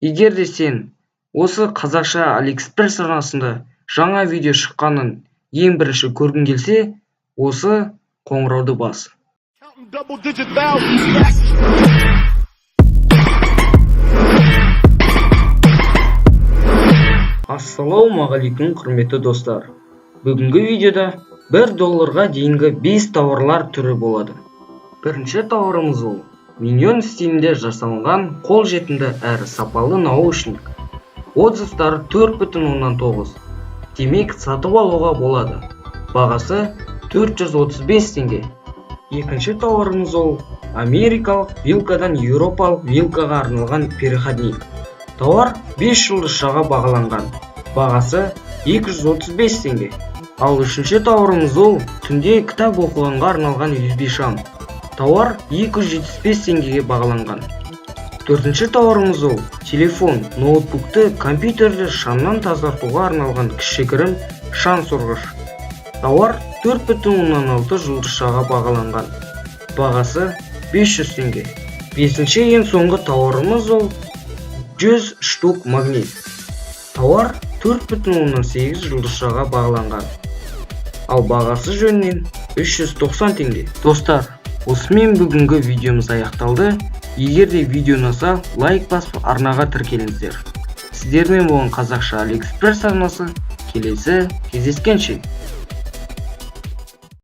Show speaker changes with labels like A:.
A: Егер де сен осы Қазақша Алиэкспресс арнасында жаңа видео шыққанын ең бірінші көргің келсе, осы қоңырауды бас.
B: Counting double digit thousand stacks.
A: Ассалаумағалейкум, құрметті достар! Бүгінгі видеода 1 долларға дейінгі 5 тауарлар түрі болады. Бірінші тауарымыз ол миньон стилінде жасалынған қолжетімді әрі сапалы наушник. Отзывтары 4,9, демек, сатып алуға болады. Бағасы 435 теңге. Екінші тауарымыз ол америкалық вилкадан еуропалық вилкаға арналған переходник. Тауар 5 жұлдызшаға бағаланған, бағасы 235 теңге. Ал үшінші тауарымыз ол түнде кітап оқығанға арналған USB шам. Тауар 275 теңгеге бағаланған. Төртінші тауарымыз ол телефон, ноутбукты, компьютерді шаңнан тазартуға арналған кішігірім шаң сорғыш. Тауар 4,6 жұлдызшаға бағаланған, бағасы 500 теңге. Бесінші, ең соңғы тауарымыз ол 100 штук магнит. Тауар 4,8 жұлдызшаға бағаланған, ал бағасы жөнінен 390 теңге. Достар, осымен бүгінгі видеомыз аяқталды. Егер де видео ұнаса, лайк басып, арнаға тіркеліңіздер. Сіздермен болған Қазақша Алиэкспресс арнасы. Келесі кездескенше!